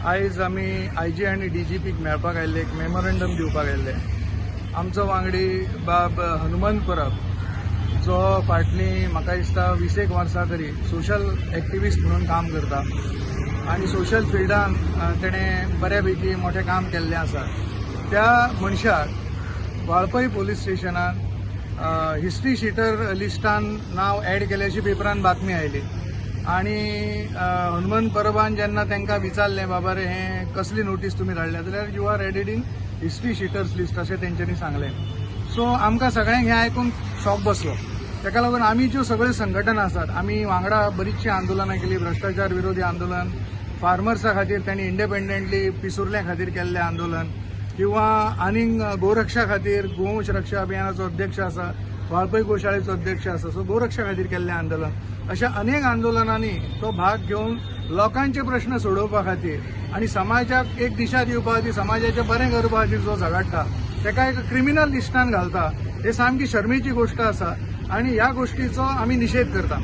आयज आमी आयजी आनी डीजीपीक मेळपाक आयिल्ले, एक मेमोरंडम दिवपाक आयिल्ले. आमचो वांगडी बाब हनुमंत परब जो फाटलीं म्हाका दिसता 20 वर्सां तरी सोशल एक्टिविस्ट म्हणून काम करता आनी सोशल फिल्डान तेणें बऱ्यापैकी मोठें काम केल्लें आसा. त्या मनशाक वाळपय पोलीस स्टेशनान हिस्ट्री शिटर लिस्टान नांव एड केल्याची पेपरान बातमी आयली आनी हनुमंत परबान जेन्ना तांकां विचारलें, बाबा रे, हें कसली नोटीस तुमी धाडल्या, जाल्यार "You are added in history sheeters list" अशें तेंच्यांनी सांगलें. सो आमकां सगळ्यांक हें आयकून शॉक बसलो. ताका लागून आमी ज्यो सगळ्यो संघटना आसात, आमी वांगडा बरीचशीं आंदोलनां केली. भ्रश्टाचार विरोधी आंदोलन, फार्मर्सा खातीर तांणी इंडिपेंडंटली पिसुर्ल्या खातीर केल्लें आंदोलन किंवा आनीक गोरक्षा खातीर, गोवंश रक्षा अभियानाचो अध्यक्ष आसा, वाळपय गोशाळेचो अध्यक्ष आसा, सो गोरक्षा खातीर केल्लें आंदोलन, अशा अनेक आंदोलनांनी तो भाग घेवन लोकांचे प्रश्न सोडोवपा खातीर आनी समाजाक एक दिशा दिवपा खातीर, समाजाचें बरें करपा खातीर जो झगडटा, ताका एक क्रिमिनल लिस्टान घालता, हे सामकी शर्मेची गोश्ट आसा आनी ह्या गोश्टीचो आमी निशेध करता.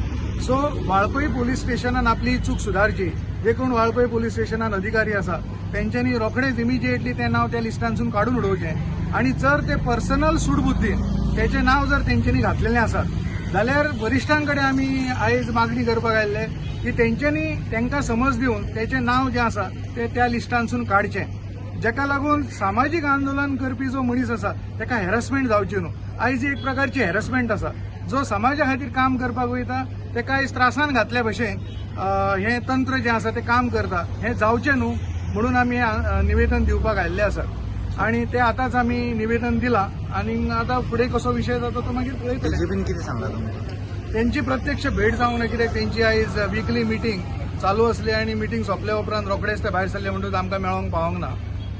सो वाळपय पोलीस स्टेशनान आपली चूक सुदारची. जे कोण वाळपय पोलीस स्टेशनान अधिकारी आसा, तेंच्यांनी रोखडेच इमिजिएटली तें नांव त्या लिस्टांसून काडून उडोवचें आनी जर ते पर्सनल सूडबुद्दीन तेचें नांव जर तेंच्यांनी घातलेलें आसा जाल्यार वरिश्ठां कडेन आमी आयज मागणी करपाक आयिल्ले की तेंच्यांनी तांकां समज दिवन तेचें नांव जें आसा तें त्या लिस्टांसून काडचें, जेका लागून सामाजीक आंदोलन करपी जो मनीस आसा ताका हॅरसमेंट जावची न्हू. आयज ही एक प्रकारची हॅरसमेंट आसा. जो समाजा खातीर काम करपाक वयता ताका आयज त्रासान घातल्या भशेन हें तंत्र जें आसा तें काम करता. हें जावचें न्हू म्हणून आमी निवेदन दिवपाक आयिल्ले आसात आनी ते आतांच आमी निवेदन दिलां आनी आतां फुडें कसो विशय जाता तो मागीर पळयतले. डीजीपीन कितें सांगला तुमकां? तेंची प्रत्यक्ष भेट जावंक ना, कित्याक तेंची आयज विकली मिटींग चालू आसली आनी मिटींग सोंपल्या उपरांत रोखडेच ते भायर सरले, म्हणटकूच आमकां मेळोंक पावोंक ना.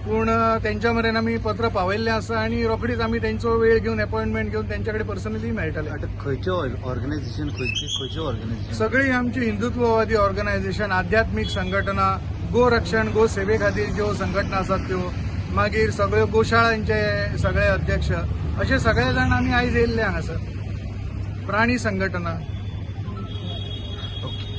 पूण तेंच्या मेरेन आमी पत्र पावयल्लें आसा आनी रोखडीच आमी तेंचो वेळ घेवन, अपॉयंटमेंट घेवन तेंच्या कडेन पर्सनली मेळटले. आतां खंयचे ऑर्गनायझेशन, खंयचे खंयचे ऑर्गनायझेशन? सगळी आमची हिंदुत्ववादी ऑर्गनायझेशन, आध्यात्मीक संघटना, गोरक्षण, गो सेवे खातीर ज्यो संघटना आसात त्यो, मागीर सगळ्यो गोशाळांचे सगळे अध्यक्ष, अशे सगळे जाण आमी आयज येयल्ले हांगासर, प्राणी संघटना. ओके.